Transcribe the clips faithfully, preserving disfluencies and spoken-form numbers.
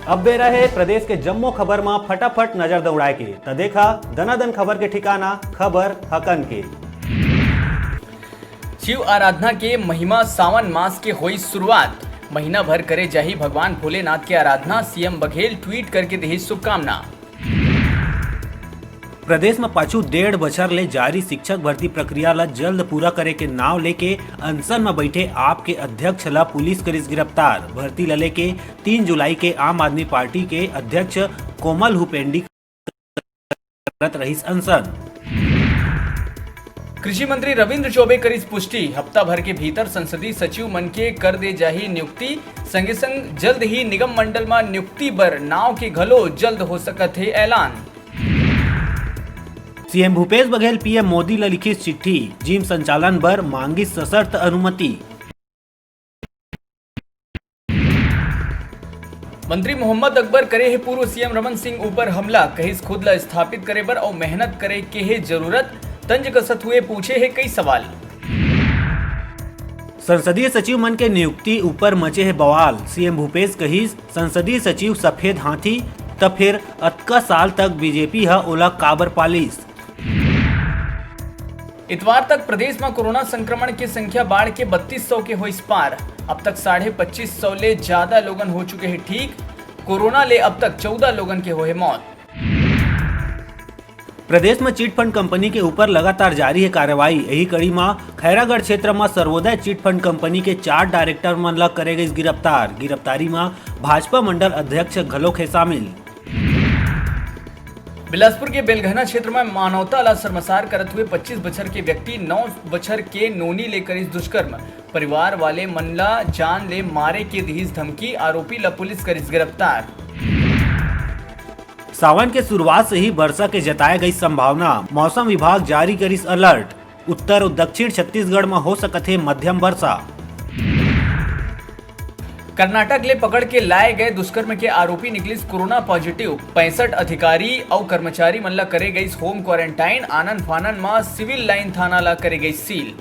अब बेरा हे प्रदेश के जम्मो खबर म फटाफट नजर दौड़ाए के, त देखा दनादन खबर के ठिकाना, खबर हकन के। शिव आराधना के महिमा, सावन मास के होई शुरुआत, महीना भर करे जाही भगवान भोलेनाथ के आराधना, सीएम बघेल ट्वीट करके देही शुभकामना। प्रदेश म पाछू डेढ़ बछर ले जारी शिक्षक भर्ती प्रक्रिया ल जल्द पूरा करे के नाव लेके अनशन म बैठे आप के अध्यक्ष ल पुलिस करिस गिरफ्तार। भर्ती ल लेके तीन जुलाई के आम आदमी पार्टी के अध्यक्ष कोमल हुपेंडी करत रहिस अनशन। कृषि मंत्री रविंद्र चौबे करिस पुष्टि, हफ्ता भर के भीतर संसदीय सचिव मन के कर दे जाही नियुक्ति, संगे संग जल्द ही निगम मंडल म नियुक्ति बर नाव के घलो जल्द हो सकत हे ऐलान। सीएम भूपेश बघेल पीएम मोदी ल लिखिस चिट्ठी, जिम संचालन बर मांगिस सशर्त अनुमति। मंत्री मोहम्मद अकबर करे हे पूर्व सीएम रमन सिंह ऊपर हमला, कहिस खुद ल स्थापित करे बर अउ मेहनत करे के हे जरूरत, तंज कसत हुए पूछे हे कई सवाल। संसदीय सचिव मन के नियुक्ति ऊपर मचे हे बवाल, सीएम भूपेश कहिस संसदीय सचिव सफेद हाथी, त फेर अतका साल तक बीजेपी ह ओला काबर पालिस। इतवार तक प्रदेश म कोरोना संक्रमण के संख्या बाढ़ के बत्तीस सौ के होइस पार। अब तक साढ़े पच्चीस सौ ले ज्यादा लोगन हो चुके हे ठीक। कोरोना ले अब तक चौदह लोगन के होए मौत। प्रदेश म चिट फंड कंपनी के ऊपर लगातार जारी हे कार्रवाई। यही कड़ी म खैरागढ़ क्षेत्र म सर्वोदय चिट फंड कंपनी के चार डायरेक्टर मन ल करे गइस गिरफ्तार। गिरफ्तारी म भाजपा मंडल अध्यक्ष घलोक हे शामिल। बिलासपुर के बेलघना क्षेत्र म मानवता ला शर्मसार करत हुए पच्चीस बछर के व्यक्ति नौ बछर के नोनी ले करिस दुष्कर्म। परिवार वाले मन ला जान ले मारे के दिहिस धमकी, आरोपी ला पुलिस करिस गिरफ्तार। सावन के शुरुआत से ही वर्षा के जताए गई संभावना, मौसम विभाग जारी करिस अलर्ट। उत्तर अउ दक्षिण छत्तीसगढ़ म हो सकत हे मध्यम वर्षा। कर्नाटक ले पकड़ के लाए गए दुष्कर्म के आरोपी निकलिस कोरोना पॉजिटिव। पैंसठ अधिकारी अउ कर्मचारी मन ला करे गइस होम क्वारंटाइन। आनन फानन म सिविल लाइन थाना ला करे गइस सील।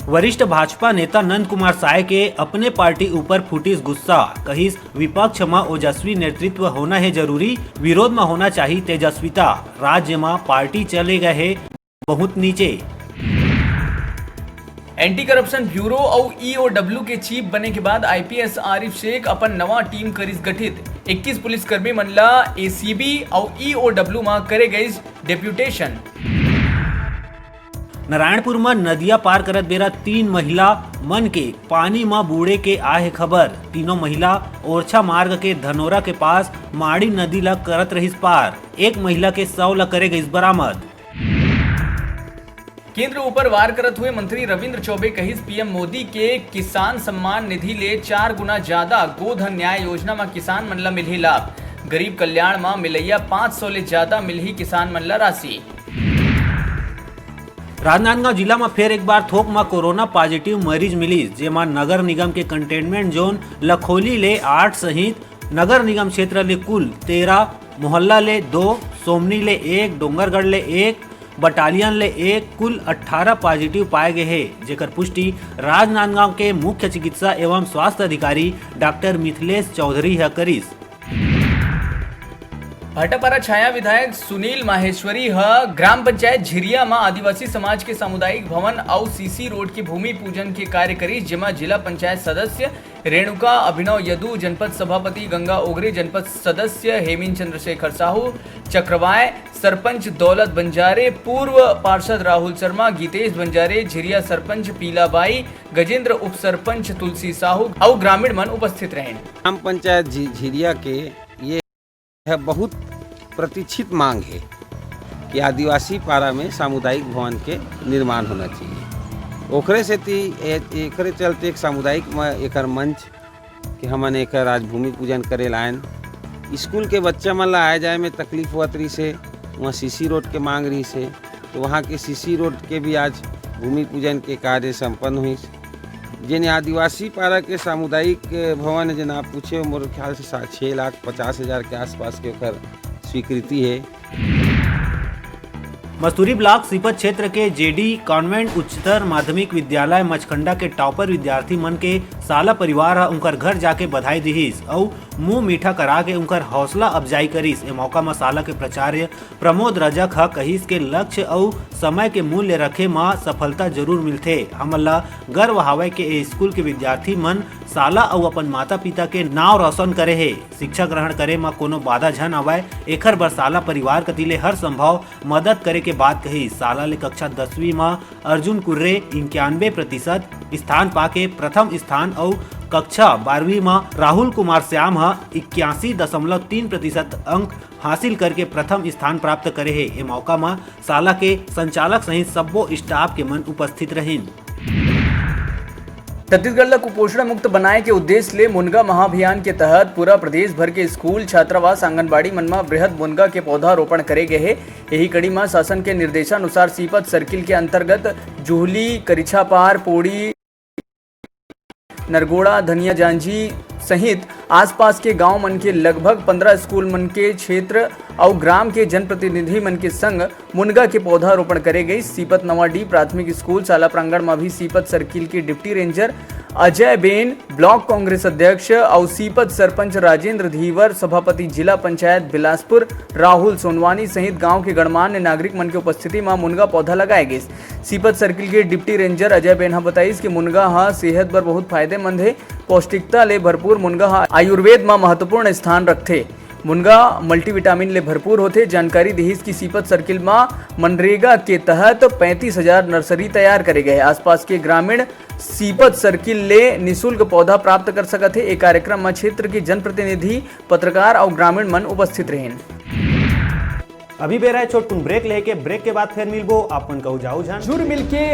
वरिष्ठ भाजपा नेता नंद कुमार साय के अपने पार्टी ऊपर फूटिस गुस्सा, कहिस विपक्ष म ओजस्वी नेतृत्व होना हे जरूरी, विरोध म होना चाही तेजस्विता। राज्य म पार्टी चले गए हे बहुत नीचे। एंटी करप्शन ब्यूरो अउ ईओडब्ल्यू के चीफ बने के बाद आईपीएस आरिफ शेख अपन नवा टीम करिस गठित। इक्कीस पुलिसकर्मी मन ला एसीबी अउ ईओडब्ल्यू म करे गइस डेप्यूटेशन। नारायणपुर म नदिया पार करत बेरा तीन महिला मन के पानी म बूड़े के आए हे खबर। तीनों महिला ओरछा मार्ग के धनोरा के पास माड़ी नदी ल करत रहिस पार। एक महिला के शव ल करे गइस बरामद। केंद्र ऊपर वार करत हुए मंत्री रविंद्र चौबे कहिस, पीएम मोदी के किसान सम्मान निधि ले चार गुना ज्यादा गोधन न्याय योजना म किसान मन ल मिलही लाभ। गरीब कल्याण म मिलैया पाँच सौ ले ज्यादा मिलही किसान मन ल राशि। राजनांदगांव जिला म फेर एक बार थोक म कोरोना पॉजिटिव मरीज मिलिस, जेमा नगर निगम के कंटेनमेंट जोन लखोली ले आठ सहित नगर निगम क्षेत्र ले कुल तेरह, मोहल्ला ले दो, सोमनी ले एक, डोंगरगढ़ ले एक, बटालियन ले एक, कुल अट्ठारह पॉजिटिव पाए गे हे, जेकर पुष्टि राजनांदगांव के मुख्य चिकित्सा एवं स्वास्थ्य अधिकारी डॉक्टर मिथिलेश चौधरी ह करिस। भाटापारा छाया विधायक सुनील माहेश्वरी ह ग्राम पंचायत झिरिया म आदिवासी समाज के सामुदायिक भवन अउ सीसी रोड के भूमि पूजन के कार्य करिस, जेमा जिला पंचायत सदस्य रेणुका, अभिनव यदु, जनपद सभापति गंगा ओगरे, जनपद सदस्य हेमिन चंद्रशेखर साहू, चक्रवाय सरपंच दौलत बंजारे, पूर्व पार्षद राहुल शर्मा, गीतेश बंजारे, झिरिया सरपंच पीलाबाई, गजेंद्र उपसरपंच तुलसी साहू अउ ग्रामीण मन उपस्थित रहेन। ग्राम पंचायत झि-, झिरिया के ये यह बहुत प्रतीक्षित मांग हे कि आदिवासी पारा में सामुदायिक भवन के निर्माण होना चाहिए। ओकरे सेती ए-, एकरे चलते एक सामुदायिक म-, एकर मंच के हमन एकर आज भूमि पूजन करे लायन। स्कूल के बच्चा मन ला आए जाए में तकलीफ होवत रहिस हे, वहाँ सीसी रोड के मांग रहिस हे, तो वहाँ के सीसी रोड के भी आज भूमि पूजन के कार्य संपन्न होइस। जेन आदिवासी पारा के सामुदायिक भवन, जेन आप पूछे, मोर ख्याल से सा-, छः लाख पचास हजार के आसपास के ओकर स्वीकृति हे। मस्तूरी ब्लॉक सीपत क्षेत्र के जेडी कॉन्वेंट उच्चतर माध्यमिक विद्यालय मचखंडा के टॉपर विद्यार्थी मन के साला परिवार ह उंकर घर जाके बधाई दिहिस अउ मुंह मीठा करा के उंकर हौसला अफजाई करिस। ए मौका म साला के प्राचार्य प्रमोद रजक ह कहिस के लक्ष्य अउ समय के मूल्य रखे म सफलता जरूर मिलथे। हमन ल गर्व हावय के ए स्कूल के विद्यार्थी मन साला अउ अपन माता-पिता के नाव रोशन करे हे। शिक्षा ग्रहण करे म कोनो बाधा झन आवय, एखर बर साला परिवार कति ले हर संभव मदद करे के बात कहिस। साला ले कक्षा दसवीं म अर्जुन कुर्रे इक्यानवे प्रतिशत स्थान पाके प्रथम स्थान अउ कक्षा बारहवीं म राहुल कुमार श्याम ह इक्यासी दशमलव तीन प्रतिशत अंक हासिल करके प्रथम स्थान प्राप्त करे हे। ए मौका म साला के संचालक सहित सब्बो स्टाफ के मन उपस्थित रहिन। छत्तीसगढ़ ल कुपोषण मुक्त बनाए के उद्देश्य ले मुनगा महाअभियान के तहत पूरा प्रदेश भर के स्कूल, छात्रावास, आंगनबाड़ी मन म बृहद मुनगा के पौधा रोपण करे गए हे। यही कड़ी म शासन के निर्देशानुसार सीपत सर्किल के अंतर्गत जुहली, करिछापार, पोड़ी, नरगोड़ा, धनिया जांजी सहित आसपास के गांव मन के लगभग पंद्रह स्कूल मन के क्षेत्र अउ ग्राम के जनप्रतिनिधि मन के संग मुनगा के पौधा रोपण करे गई। सीपत नवाडीह प्राथमिक स्कूल साला प्रांगण म भी सीपत सर्किल के deputy ranger Ajay Ben, block Congress अध्यक्ष अउ सीपत सरपंच राजेंद्र धीवर, सभापति जिला पंचायत बिलासपुर राहुल सोनवानी सहित गांव के गणमान्य नागरिक मन के उपस्थिति म मुनगा पौधा लगाए गिस। सीपत सर्किल के डिप्टी रेंजर अजय बेन ह बताइस कि मुनगा ह सेहत बर बहुत फायदेमंद हे। पौष्टिकता ले भरपूर मुनगा ह आयुर्वेद म महत्वपूर्ण स्थान रखथे। मुनगा मल्टीविटामिन ले भरपूर होथे। जानकारी दिहिस कि सीपत सर्किल म मनरेगा के तहत पैंतीस हजार नर्सरी तैयार करे गए हे। आसपास के ग्रामीण सीपत सर्किल ले निशुल्क पौधा प्राप्त कर सकत हे। ए कार्यक्रम म क्षेत्र के जनप्रतिनिधि, पत्रकार अउ ग्रामीण मन उपस्थित रहिन। अभी बेरा हे छोटकुन ब्रेक लेके, ब्रेक के बाद फेर मिलबो। आप मन कहू जाऊ झन। जुड़ मिलके